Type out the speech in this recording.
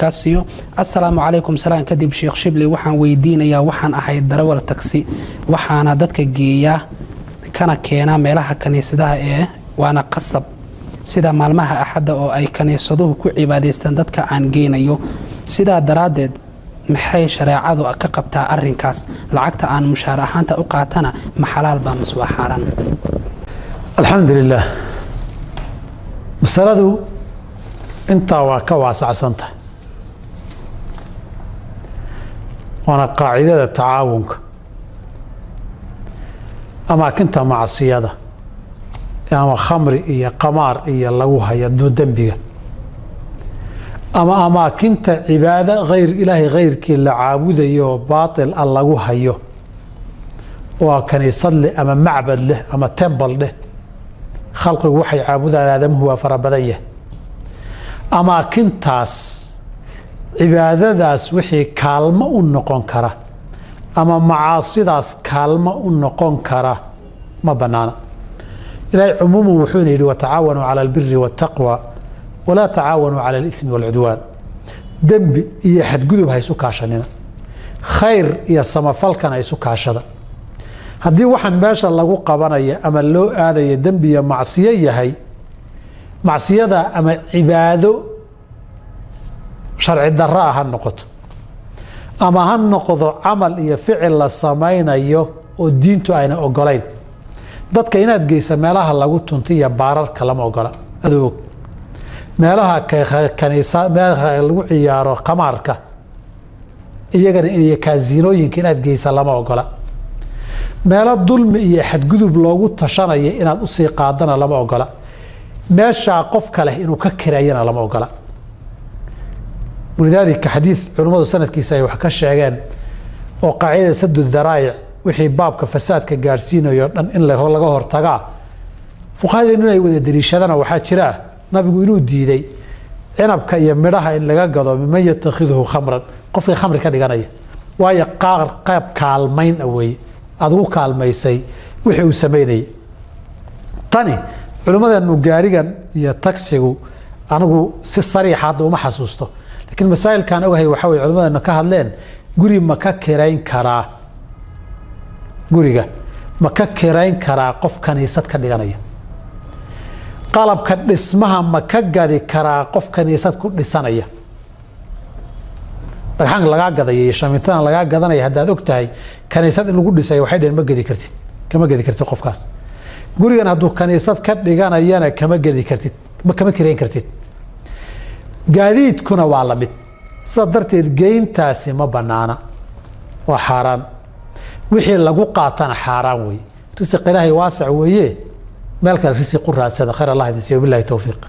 Kaa siiyo. Assalaamu calaykum. Salaan kadib, Sheekh Shibli, waxaan weydiinayaa, waxaan ahay darawal taksi, waxaana dadka geeyaa kana keenaa meelaha kaniisadaha ee waana qasab, sida maalmaha Axadda oo ay kaniisaduhu ku cibaadaystaan dadka aan geynayo. Sidaa daraaddeed, maxay shareecadu ka qabtaa arrinkaas? Lacagta aan mushaar ahaanta u qaatana ma xalaal baa mise waa xaaraan? Alxamdu lilah, masaladu intaa waa ka waasacsantahay, waana qaacidada tacaawunka. Amaakinta macsiyada ama khamri iyo qamaar iyo lagu haya dembiga, ama amaakinta cibaado ayr ilaahay khayrkii la caabudayo oo baatil a lagu hayo, oo kaniisad leh ama macbad leh ama tembal leh, khalqigu waxay caabudaan, aadamuhu waa fara badan yahay. Amaakintaas cibaadadaas wixii kaalmo u noqon kara ama macaasidaas kaalmo u noqon kara ma banaana. Ilaahay cumuuman wuxuuna yidhi: watacaawanuu cala albiri waataqwa walaa tacaawanuu cala alimi waalcudwaan. Dembi iyo xadgudub ha isu kaashanina, khayr iyo samafalkan ha isu kaashada. Haddii waxaan meesha lagu qabanaya ama loo aadaya dembi iyo macsiyo yahay, macsiyada ama cibaado sharci darro ah ha noqoto, ama ha noqdo camal iyo ficil la samaynayo oo diintu ayna ogolayn, dadka inaad geysa meelaha lagu tunta iyo baararka lama ogola. Adoo og meelaha kaniisa, meelaha lagu ciyaaro khamaarka iyagana iyo kaasinooyinka inaad geysa lama ogola. Meelo dulmi iyo xadgudub loogu tashanaya inaad usii qaadana lama ogola. Meeshaa qofka leh inuu ka kireeyana lama ogola. Walidaalika, xadiid culimmadu sanadkiisa ay wax ka sheegeen oo qaacidada sadu daraa'ic, wixii baabka fasaadka gaadhsiinayo dhan in laga hortagaa, fuqahadeenu inay wada daliishadana waxaa jira nabigu inuu diiday cinabka iyo midhaha in laga gado miman yatakhiduhu khamran, qofkii khamri ka dhiganaya, waayo qaar qayb kaalmayn a weeye aada ugu kaalmaysay wixii uu samaynayay. Tani culimmadeenu gaarigan iyo tagsigu, anigu si sariixa hadda uma xasuusto, laakiin masaa'ilkaan ogahay waxaa weye culimadeenu ka hadleen: guri ma ka kirayn karaa, guriga ma ka kirayn karaa qof kaniisad ka dhiganaya? Qalabka dhismaha ma ka gadi karaa qof kaniisad ku dhisanaya? Dhagxaan lagaa gadaya iyo shamiintadan lagaa gadanaya haddaad og tahay kaniisad in lagu dhisayo, waxay dhaheen ma gedi kartid, kama gedi kartid qofkaas. Gurigan hadduu kaniisad ka dhiganayana kama gedi kartid, ma kama kirayn kartid. Gaadiidkuna waa la mid. Sidaa darteed geyntaasi ma banaana, waa xaaraan. Wixii lagu qaatana xaaraan weeye. Risiq Ilaahay waasac weeye, meel kale risiq u raadsada. Khayr Allah idin siiyo, billahi towfiiq.